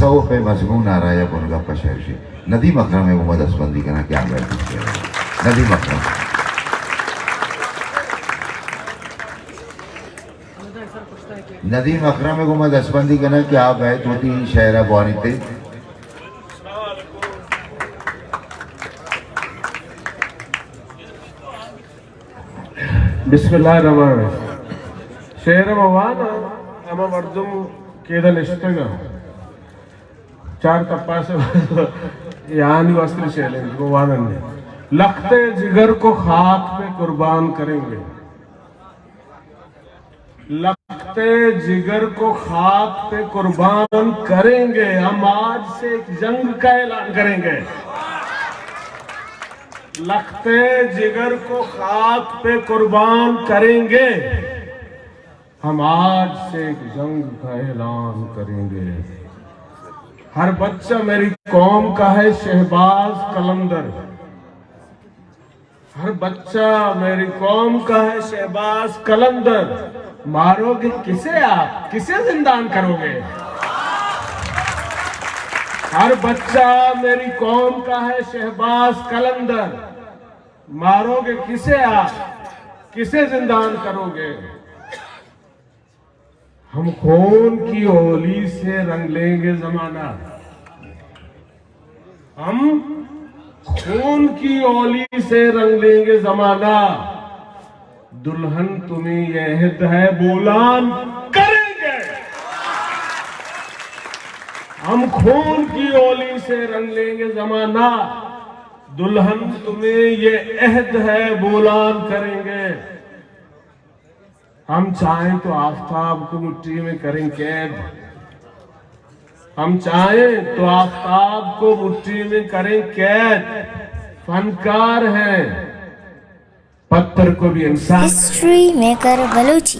تصوف ءِ مضمون ءَ را یا بنگپ ءَ شعر شی۔ ندیم اکرم ءَ گوں ما دستبندی کناں کہ آ بیت وتی شعر ءَ۔ ندیم اکرم۔ ندیم اکرم ءَ گوں ما دستبندی کناں کہ آ بیت وتی شعر ءَ بوانیت۔ بسم اللہ الرحمن الرحیم۔ شعر ءَ من واناں، ہما مردم کہ ادا نشتگ اَنت، چار تپاس ءَ، یعنی واسطے شعر اِنت، گوں واناں۔ لخت جگر کو خاک پہ قربان کریں گے۔ لخت جگر کو خاک پہ قربان کریں گے، ہم آج سے ایک جنگ کا اعلان کریں گے۔ لخت جگر کو خاک پہ قربان کریں گے، ہم آج سے ایک جنگ کا اعلان کریں گے۔ ہر بچہ میری قوم کا ہے شہباز قلندر۔ ہر بچہ میری قوم کا ہے شہباز قلندر، مارو گے کسے آپ، کسے زندان کرو گے؟ ہر بچہ میری قوم کا ہے شہباز قلندر، مارو گے کسے آپ، کسے زندان کرو گے؟ ہم خون کی ہولی سے رنگ لیں گے زمانہ، ہم خون کی ہولی سے رنگ لیں گے زمانہ، دلہن تمہیں یہ عہد ہے بولان کریں گے۔ ہم خون کی ہولی سے رنگ لیں گے زمانہ، دلہن تمہیں یہ عہد ہے بولان کریں گے۔ ہم چاہیں تو آفتاب کو مٹھی میں کریں قید، ہم چاہیں تو آفتاب کو مٹھی میں کریں قید، فنکار ہیں، پتھر کو بھی انسان۔ ہسٹری میکر بلوچی۔